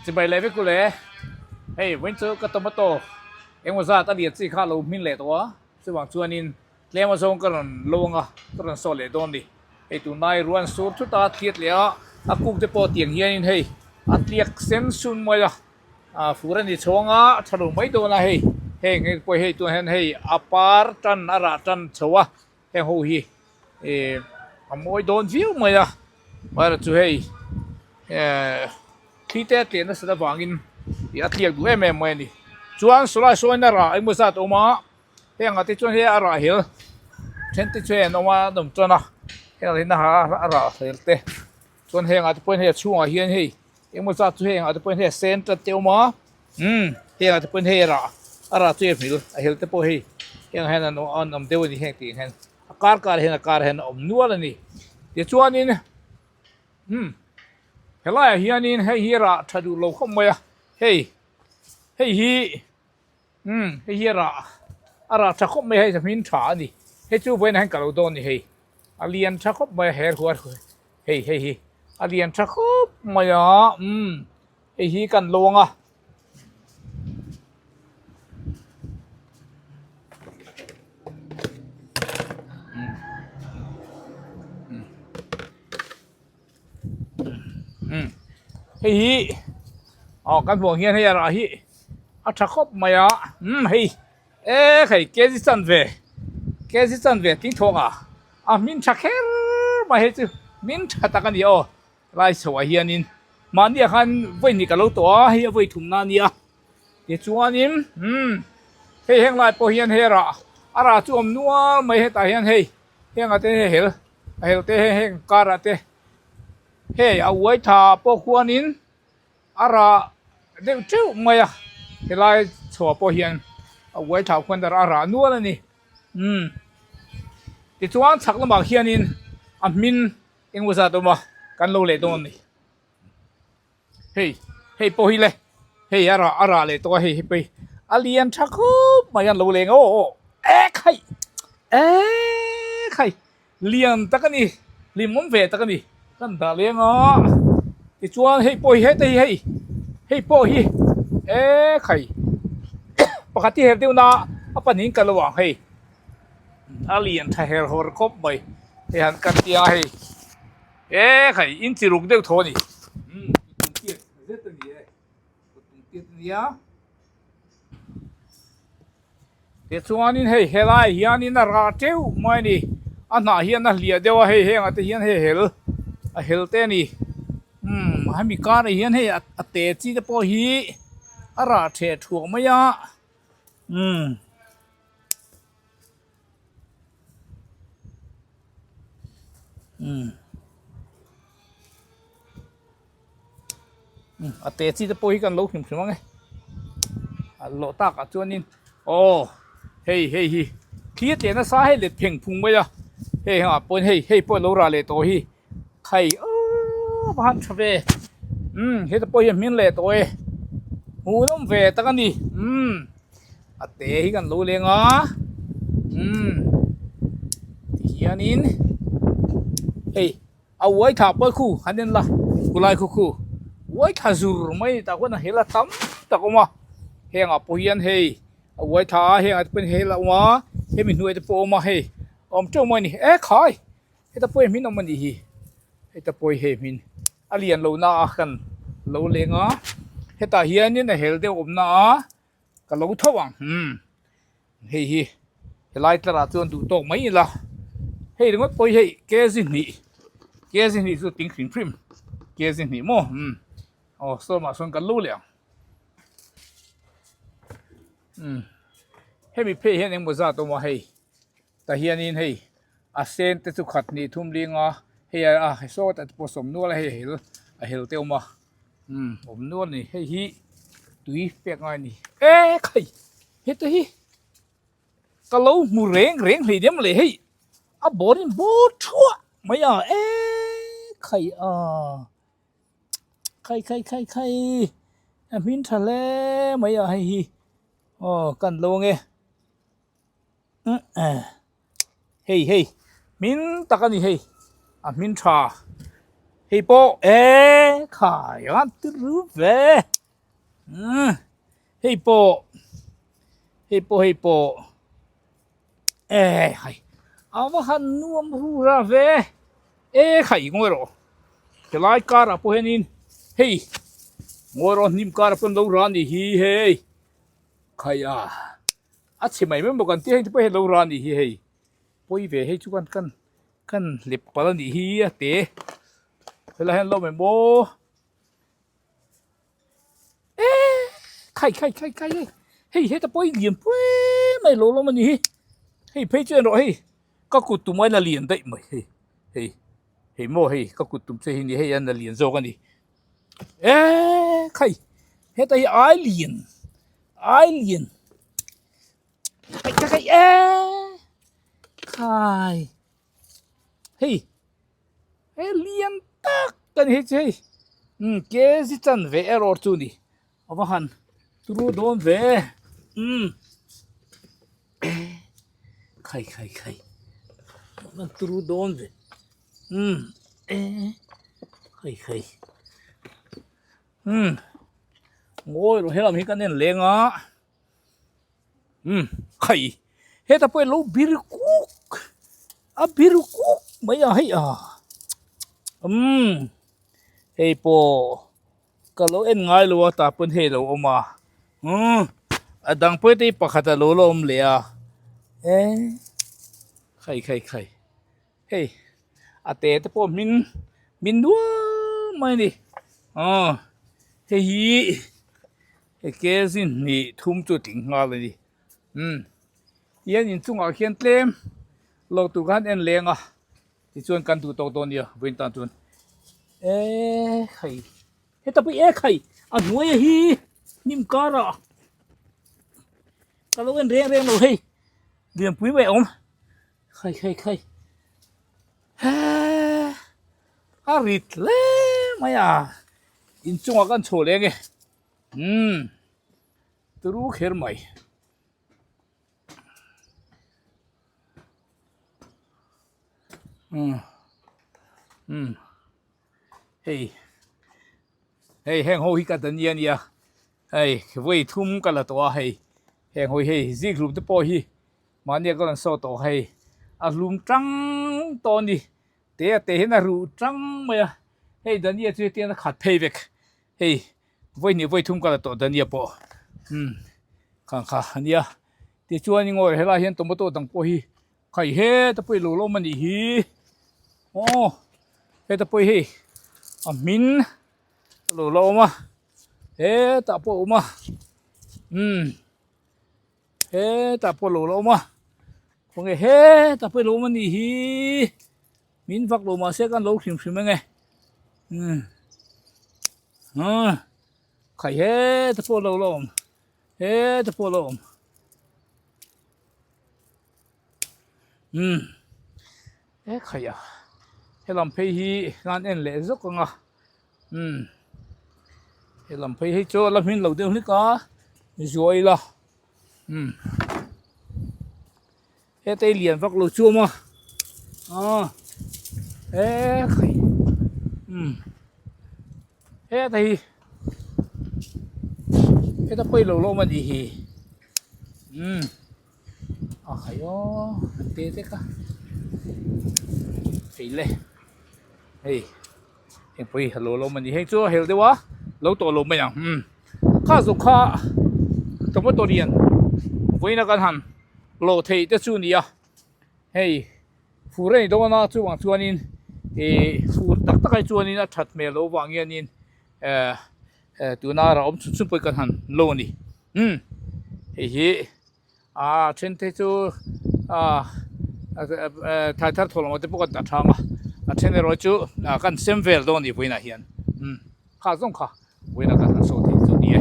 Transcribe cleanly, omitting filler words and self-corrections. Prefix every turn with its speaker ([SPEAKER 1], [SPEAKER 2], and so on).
[SPEAKER 1] Chibai leh vek u le. Hei vawiin chu ka tomato engmaw zat a lian chi kha a lo hmin leh tawh a, chuvang chuanin tlem azawng ka rawn lo ang a, ka rawn sawh leh dawn a ni. Hei tunlai ruan sur thut a thliat leh a, a kuk te pawh tiang hianin hei a tliak sen sun mai a, ah fur a ni chhawng a, a tha lo mai dawn a hei. Heng heng pawh hei tunah hian hei a par tan a rah tan chho a. Heng ho hi eh a mawi dawn viau mai a amaherawh chu hei eh thli te a tliah nasat avangin ih a tliak duh em em mai a ni chuan sawlai sawina rah engemaw zat a awm a heng ah te chuan hei a rah hel then te chu hei an awm a an awm tan a heng ah hian a rah hel te chuan heng ah te pawhin hei a chhungah hian hei engemaw zat chu heng ah te pawhin hei a sen tan te a awm a umm heng ah te pawhin hei a rah a rah chu a hmil a hel te pawh hei heng ah hian an an awm deuh a ni heng tih hian a kar kar hian a kar hian a awm nual a ni tichuanin umm helaiah hianin hei hi rah tha duh lo khawp mai a hei hei hi umm hei hi a rah a rah tha khawp mai a hei hmin tha a ni hei chu vawiinah hian ka lo dawn a ni hei a lian tha khawp mai a her huar hei hei hi a lian tha khawp mai a umm hei hi kan lo ang a. Hei hi aw kan hmuh ang hian hei a rah hi a tha khawp mai a umm hei e hei kg chanve kg chanve tling thawng a a hmin tha kher mai hei chu hmin tha tak a ni aw lai chho ah hianin mahni ah khan vawi hnih ka lo tawh a hei a vawi thum na a nia tichuanin umm hei heng lai pawh hian hei a rah a rah chu awm nual mai hetah hian hei heng ah te hei hel a hel te hei heng kar ah te hei a uai tha pawh khuanin a rah deuh teuh mai a helai chhuah pawh hian a uai tha khuan a rah nual a ni umm tichuan chhak lamah khianin a hmin Engemaw zat awm a, kan lo leh dawn a ni. Hei, hei pawh hi le, hei a rah a rah leh tawh a hei hei pawh hi a lian tha khawp mai a an lo leng aw aw ek hai ek hai lian tak a ni hlimawm ve tak a ni kan dah leng a tichuan hei pawh hi heta hi hei hei pawh hi ek hai pakhat hi her deuh na a pahnih in ka lo ang hei. A lian tha her hawr khawp mai hei han kan tia hei e khai in chi ruk deuh thaw a ni umm kut tum tiat zet a ni e kut tum tiat a nia tichuanin hei helai hianin a rah teuh mai a ni a hnah hian a hliah deuh a hei hengah te hian hei hel a hel te a ni umm hemi karah hian hei a te chi te pawh hi a rah theh thuah mai a umm. A te chi te pawh hi kan lo hrim hrim ang e a lawh tak ah chuanin aw hei hei hi thli a tleh nasa hei let pheng phung mai a hei hengah pawhin hei hei pawh a lo rah leh tawh hi khai aw va han tha ve umm heta pawh hi a hmin leh tawh e hmuhnawm ve tak a ni umm. A te hi kan lo leng a umm tihianin hei a uai thla pawh khu han en la khulai khu khu uai thla zur mai tah khuan a hel a tam tak a awm a heng ah pawh hian hei a uai thla a heng ah te pawh hian hel a awm a hemi hnuai te pawh a awm a hei a awm teuh mai a ni e khai heta pawh hi hmin awm a nih hi heta pawh hi hei hmin a lian lo na a kan lo leng a hetah hianin a hel deuh awm na a. Ka lo tho ang umm hei hi helai tlarah chuan duh tawk mai ila hei ringawt pawh hi hei kg hnih kg hnih chu ting hrim hrim kg hnih maw umm aw sawmah sawn kan lo leh ang umm hemi phei hian engmaw zat awm a hei tah hianin hei a sen te chu khat hnih thum linga hei a sawtah te pawh sawm nual a hei a hel a hel te awm a. Umm awm nual a ni hei hi tui pek ngai a ni e khai heta hi ka lo hmu reng reng hlei diam leh hei a bawr in bawr thuah mai a e khai a khai khai khai khai a hmin tha hle mai a hei hi aw kan lo ang e hei hei hmin tak a ni hei a hmin tha. Hei pawh e khai a turu ve umm hei pawh hei pawh hei pawh e hai a va han nuam rura ve e khai ngawi rawh helai karah pawh hianin hei ngawi rawh hnim karah pawh an lo rah a nih hi hei khai a a chhe mai mai maw kan tih a heng te pawh hi an lo rah a nih hi hei pawi ve hei chu kan kan. Kan hlep palh a nih hi a te helai hian lo mai maw eee khai khai khai khai hei hei heta pawh hi lian pui mai lo lawm a ni hi hei phei chu en rawh hei ka kut tum aiin a lian daih mai hei hei hei maw hei ka kut tum che hi ni hei a lian zawk a ni eee khai heta hi ai lian ai lian. Kai kai kai eee khai hei he lian tak a ni hei chu hei umm kg chanve erawh chu ni a va han turu dawn ve umm khai khai khai a va han turu dawn ve umm eee khai khai umm ngawi rawh helam hi kan en leng a. Umm khai heta pawh hi lo bir kuk a bir kuk mai a hei a umm hei pawh ka lo en ngai lo a tah pawn hei a lo awm a umm a dang pawh heti pakhat a lo la awm leh a eh khai khai khai hei a te te pawh hmin hmin nuam mai a ni aw hei hi. Hei kg hnih thum chu tling nghal a ni umm tihian inchungah khian tlem lo tur khan en leng a tichuan kan duh tawk dawn nia vawiin tan chuan eee hei heta pawh e khai a hnuai a hi hnim karah ka lo en reng reng lo hei lianpui mai a awm khai khai khai hee a rit hle mai a inchungah kan chho leng e. Umm turu kher mai. Umm umm hei hei heng ho hi ka ta nia nia hei vawi thum ka la tawh a hei heng ho hi hei zik hlum te pawh hi mahni a ka rawn saw tawh hei a hlum tang tawh a ni te a te hian a ruh tang mai a hei dania chu hetiang a khat phei vek. Hei vawi hnih vawi thum ka la tawh Dania pawh umm khang kha a nia tichuan ingawi helai hian tomato dang pawh hi khai heta pawh i lo lawm a nih hi aw heta pawh hei a hmin a lo la awm a hetah pawh a awm a umm hetah pawh a lo la awm a khawnge hetah pawh i lo awm a nih hi. Min vak lo mahse kan lo hrim hrim ange umm ah khai heta pawh lo la awm heta pawh la awm umm he khai a helam phei hi kan en leh zawk ang a umm helam phei hi chu a la hmin lo deuh hlek a zuai ila umm. Heta i lian vak lo chu awm a aw he khai umm heta hi heta pawi lo lawm a nih hi umm a khai aw an te vek a hei le hei heng pawh hi a lo lawm a ni heng chu a hel deuh a lo tawh lo mai ang umm kha zawng kha tomato lian vawiin a kan han. Lo theih te chu nia hei fur a ni dawn a chuvang chuanin ih fur tak tak ai chuanin a that hmel loh vang hianin eh eh tuna rah awm chhun chhun pawh hi kan han lo a ni umm hei hi ah then te chu ah thlai thar thawh lamah te pawh kan dah thang a a then erawh chu ah kan sem vel dawn a ni vawiinah hian umm kha zawng kha vawiinah kan han sawi theih chu a ni e.